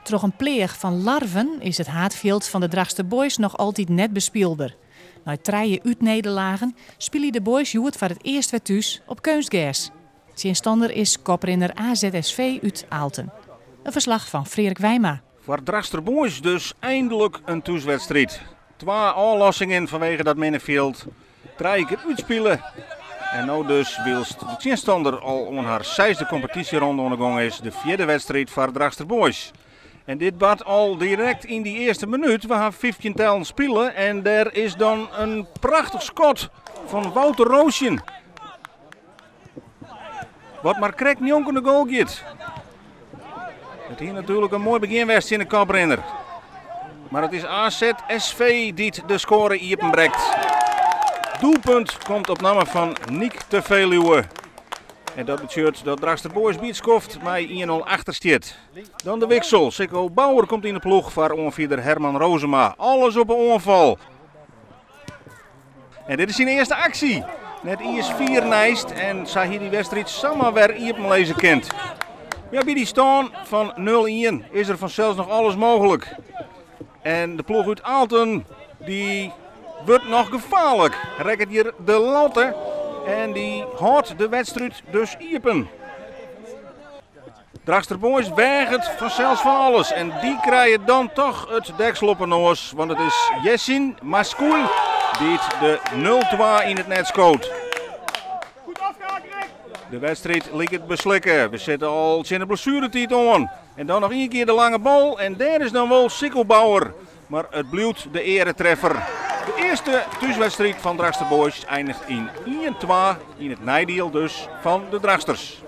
Troch in pleach fan larven is it haadfjild fan de Drachtster Boys noch altyd net bespylber. Nei trije útnederlagen spylje de Boys hjoed foar it earst wer thús op keunstgers. Tsjinstanner is koprinner AZSV út Aalten. In ferslach fan Freark Wijma. Foar Drachtster Boys dus eindelijk in thúswedstriid. Twa ôflossingen fanwege dat minne fjild. Trije kear útspile. En no dus, wylst de tsjinstanner al oan har seisde kompetysjeronde oan de gong is, de fjirde wedstriid foar Drachtster Boys. En dit bart al direkt yn dy earste minút. We ha 15 tellen spile en dêr is dan in prachtich skot fan Wouter Roosjen. Wat mar krekt njonken de goal giet. It hie natuerlik in moai begjin west tsjin de koprinner. Mar it is AZSV dy't de skoare iepenbrekt. Doelpunt komt op namme fan Niek te Veluwe. En dat betsjut dat Drachtster Boys by it skoft mei 1-0 achter stiet. Dan de wiksel. Sikko Bauer komt yn de ploech foar oanfierder Herman Rozema. Alles op de oanfal. En dit is syn earste aksje. Net iens fier neist en sa hie dy wedstriid samar wer iepenlizze kind. Ja, by dy stân fan 0-1 is der fansels noch alles mooglik. En de ploech út Aalten dy wurdt noch gefaarlik. Rekket hjir de latte en dy hâldt de wedstriid dus iepen. Drachtster Boys weaget fansels fan alles en dy krije dan toch it deksel op 'e noas, want it is Jessin Maskoui dy't de 0-2 yn it net skoot. De wedstriid liket beslikke. We sitte al tsjin de blessueretiid oan. En dan noch ien kear de lange bal en dêr is dan wol Sikko Bauer. Mar it bliuwt de earetreffer. De earste thúswedstriid fan Drachtster Boys einiget yn 1-2 yn it neidiel dus fan de Drachtsters.